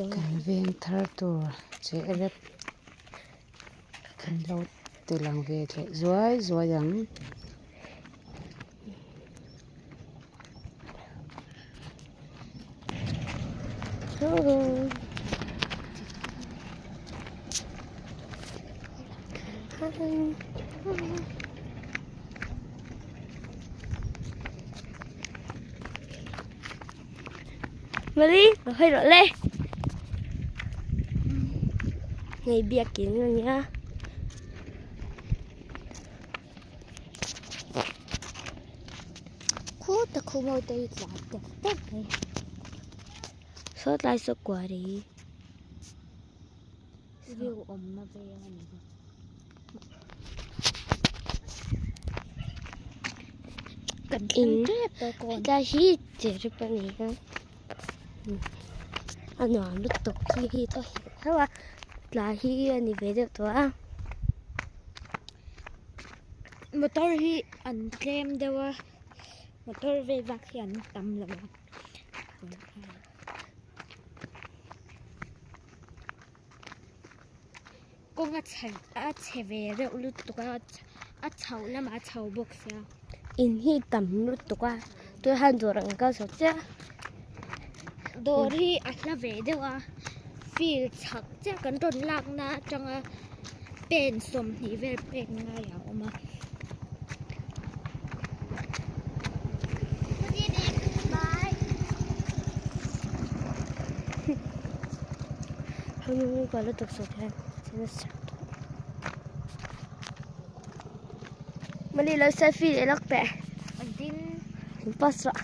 Kan veng thar tur che rep kan lo ti lang ve leh zuai zuai ang. Mali, hơi rõ lên. Ngày bia kiến rồi nhá. Khu ta khu môi tây là đẹp đẹp này. Sót lại sót quả đi. View awmna veng a ni bawk. Kan thleng tep tawh kawn. Hetlai hi cherry a ni a a nuam lutuk khi hi thaw heuh heuh a tlai hi a ni ve deuh tawh a. Motor hi an tlem deuh a motor vel bak hi an tam lo a. Kawng a chhe a chhe ve reuh lutuk a a chho lamah a chho bawk sia. In hi tam lutuk a tui han dawr ang ka zawt chiah a. Dawr hi a hla ve deuh a field chhak chiah kan rawn lakna atanga pen 20 vel pek ngai a awm a. Mali lo selfie leh lawk teh in post rawh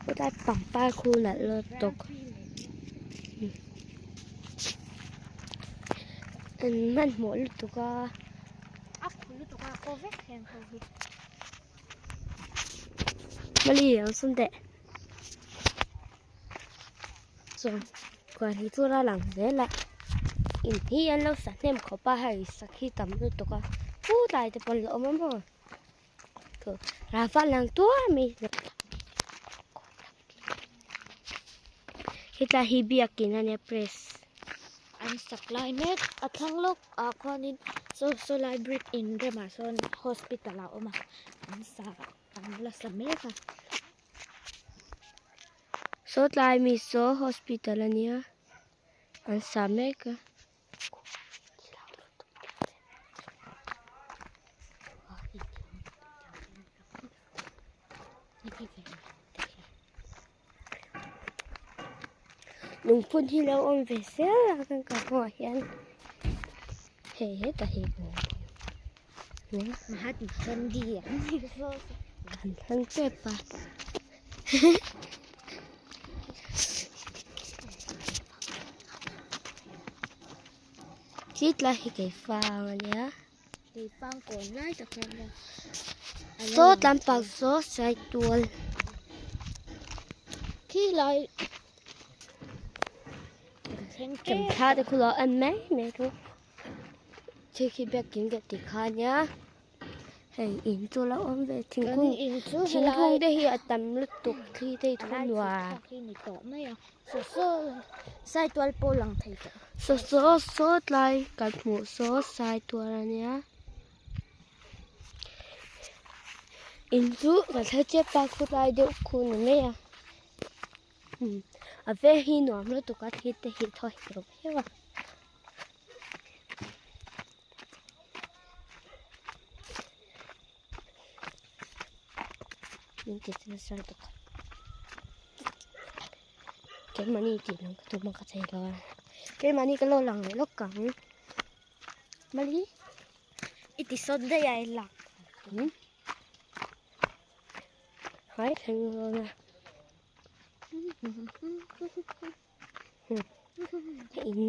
hetlai pangpar khu nalh lutuk an hmanhmawh lutuk a. A khu lutuk a kaw vek hian ho hi. Mali ang sun teh. Chuan khuan hi chu a lang zel a in hi an lo sa hnem khawp a hei sak hi tam lutuk a pu tlai te pawh an la awm a maw rava lang tuar mai hetlai hi biakin a nia press. An sak lai mek a thlang lawk ah khuanin saw saw lai brick in remah sawn hospital a awm a an sa an la sa mek a. Saw tlai mi saw hospital a nia an sa mek a. Lungphun hi lo awm ve zel a kan kal kawngah hian hei hetah hi Mahatma Gandhi kan thleng tep a. Khi tlai hi keifang a nia. Keifang kawn lai tak hian maw Saw tlampang saw sai tual. Khi lai kan thleng Kan thla te khu lo en mai mai thu. Khi khi biakin ka ti kha nia. Hei in chu lo awm ve thingkung thingkung te hi a tam lutuk thli te hi thu nuam. Saitual pawh lang thei tawh. Saw saw saw tlai kan hmuh saw saitual a nia. In chu kan thla chiap ta khu tlai deuh khu ni mai a. A veng hi nuam lutuk a thli te hi thaw heuh heuh a. Min ti nasa lutuk a keimahni tih lang ka tum a ka chei lo a keimahni ka lo lang leh lawk ang mali i ti sawn daih a i lak hai thleng dawn a in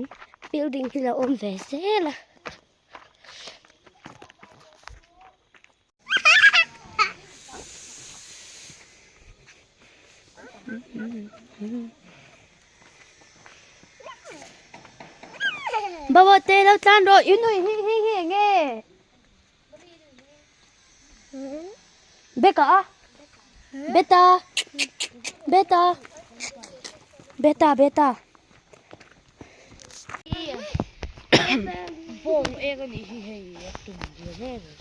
building hi lo awm ve zel a. Baba te lo tlan rawh i nui hi hi hi eng nge Beka a Beta Beta. Beta beta. Bawng ek a nih hi hei a tum ve hle mai.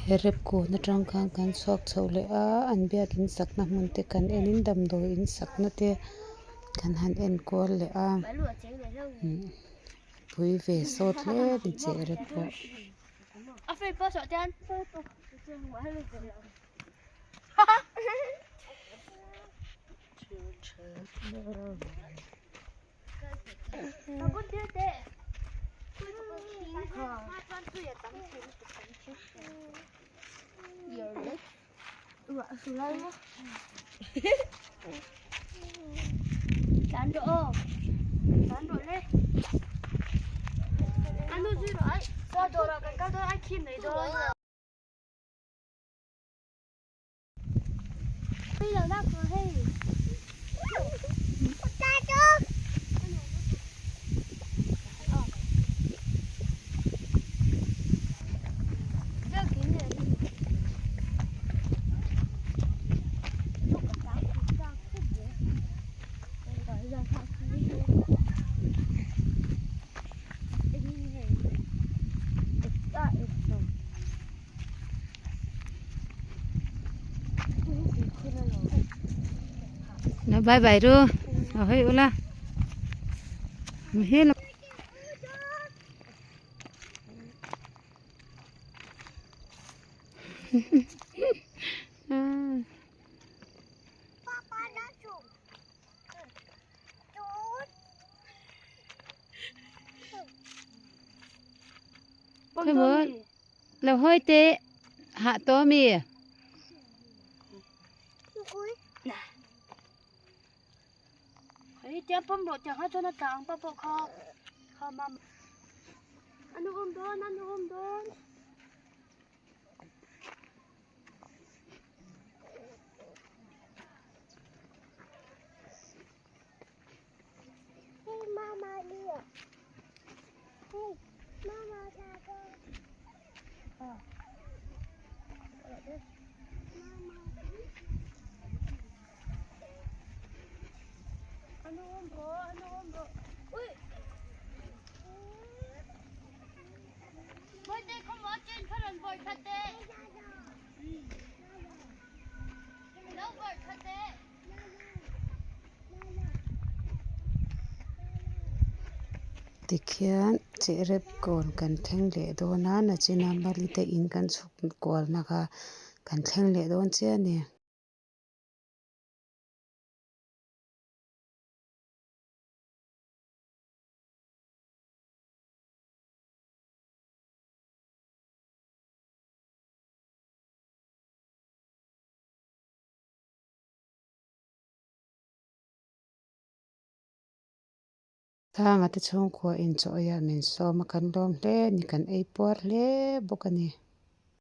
Cherep kawn atang khan kan chhuak chho leh a an biakin sakna hmun te kan enin damdawi in sakna te kan han en kual leh a pui ve sawt hle a ni cherep pawh. Nó bye bye ru ở hơi ula hết. Lo hawi teh hah tawh ami? Tikhian cherep kawn kan thleng leh dawn a nachina mali te in kan chhuk kualna kha kan thleng leh dawn chiah a ni. Thanga te chhungkua in chaw eiah min sawm a kan lawm hle a ni kan ei puar hle bawk a ni.